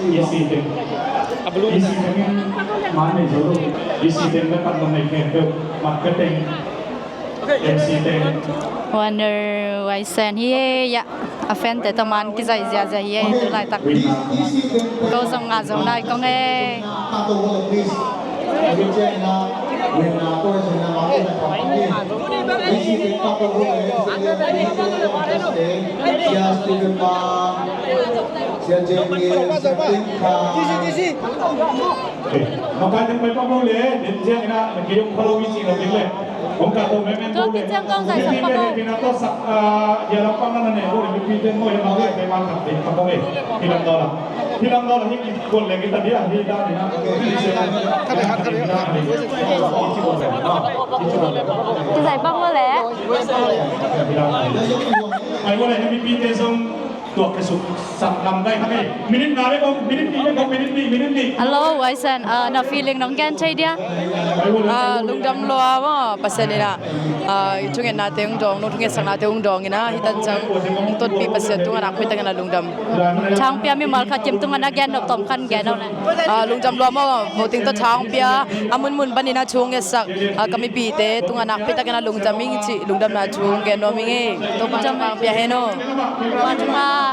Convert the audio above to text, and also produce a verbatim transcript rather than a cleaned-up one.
E C teng. E C teng in man nei zo lo. E C teng le pan man nei khempeuh. Mat ka teng. M C teng. Wonder Waisen hi e, ya. A fan te tawh man kizai ziazia hi e, tu laitak. Ko zong nga zong nai kong e. Makai teng pai pak lo le, den ciang ina, na kei ong pha lo mi ci lo ding le. Ong ka to men men lo le. Mipi te tina to sak, ah, ya lam pang na ne lo le, mipi te mo ya ma le, te ma khat te pa ko le. Hilang dola. Hilang dola hi ki kon le kita dia, hi da ni na. Khat le khat khat le. Kizai pak lo le. Ai ko le, mipi te zong tuak ka suk sak lam dai kha kei. Minute nga le kong, minute nih le kong, minute nih, minute nih. Hello, Waisen, ah, na feeling nong gen thei dia? Ah, lungdam lua maw, Pasian ina, ah, i thungetnate hong dawng, nong thungetsaknate hong dawng ina, hi tan ciang hong totpih Pasian tungah nakpi takin a lungdam. Thangpia mimal khat kim tungah na gen nop tom khan gen nop le. Ah, lungdam lua maw, Moting tawh thangpia, a munmun panin a thu hong ngetsak, ah, ka mipite tungah nakpi takin a lungdam ing cih lungdamna thu hong gen nuam ing e. Topa thangpia hen aw. Tua tungah.